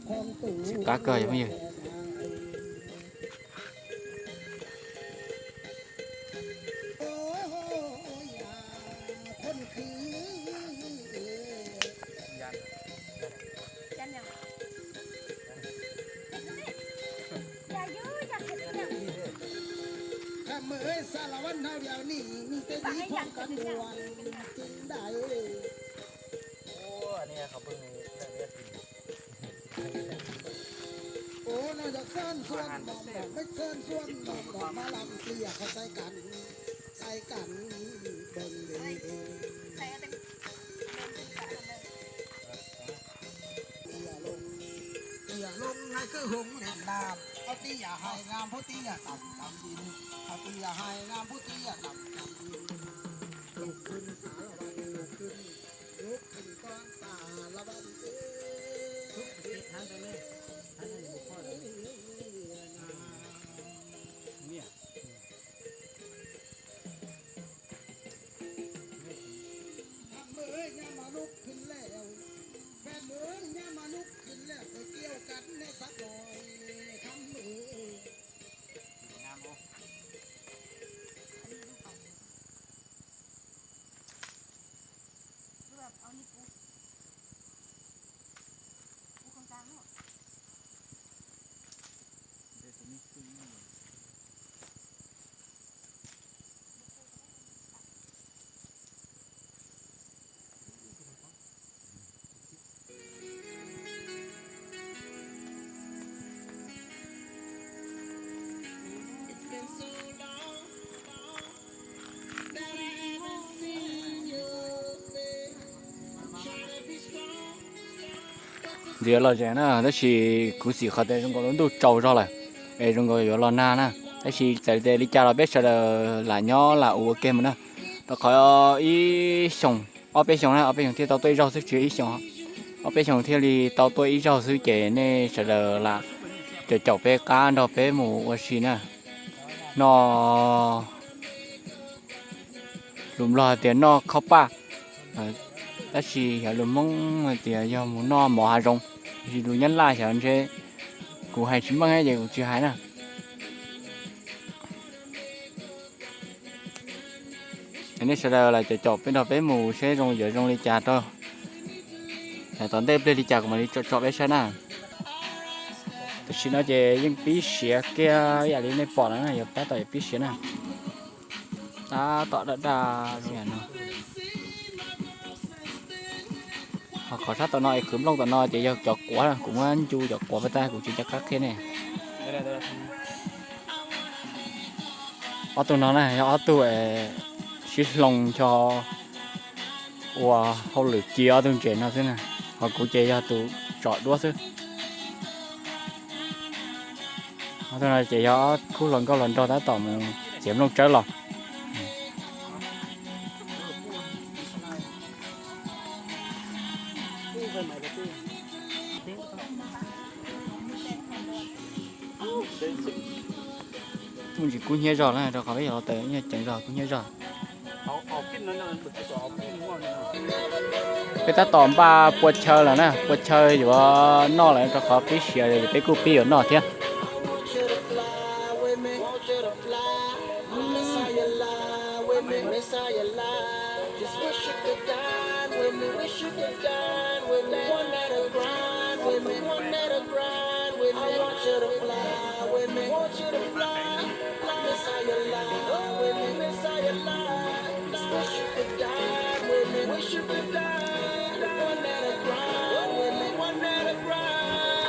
Tsis qab kawg yog phooj ywg. Ntxim los zeem na, tab sis kuv xim qhov tias zoo nkaus lub ntuj tsaus zog lawm, es zoo nkaus yuav los nag na. Tab sis txawm li cas los peb sawv daws lam nyob lam ua ke mus na. Rau qhov ib xyoos, ob peb xyoos na, ob peb xyoos thiaj tau tuaj ib zaug xwb, tsis yog ib xyoos, ob peb xyoos thiaj li tau tuaj ib zaug xwb ces nej sawv daws lam caum caum peb qab nrog peb mus ua si na. Noj, lus Nplog hais tias noj khob paj, tab sis yog lus Hmoob hais tias yog mus noj mov hav zoov, tab sis lus Nyab Laj xyov ntshe kuv hais tsis meej ces kuv tsis hais na. Nej sawv daws lam caum caum peb nrog peb mus seb zoo yuav zoo li cas rau. Yav tom ntej pliag li cas kuv mam li tso tso peb saib na. Tam sim no ces yeej pib siav kiag ib yam li nej pom no na, yuav tab tom yuav pib siav na. Tab tom daj daj zoo yam no. Ho qhov sab tom no es qhwv nplooj tom no ces yog cov quav, kuv muab ncu cov quav pab tag, kuv tsis nco qab qhia nej. Ob tug no na yog ob tug sib hloov ncho ua hauj lwm ci ob tug ntses no xwb na, ho kuv ces yog tus tsom duab xwb. Ob tug no ces yog ob khub hluas nkauj hluas nraug tab tom mus txiav nplooj tsawb los. Kuj tsis kub hnyiab zog na, rau qhov peb yog los tawm ib nyuag ceev zog kub hnyiab zog. Peb tab tom npaj pua chaw lawm na, pua chaw yuav noj lawm rau qhov pib siav, peb kuj pib yuav noj thiab.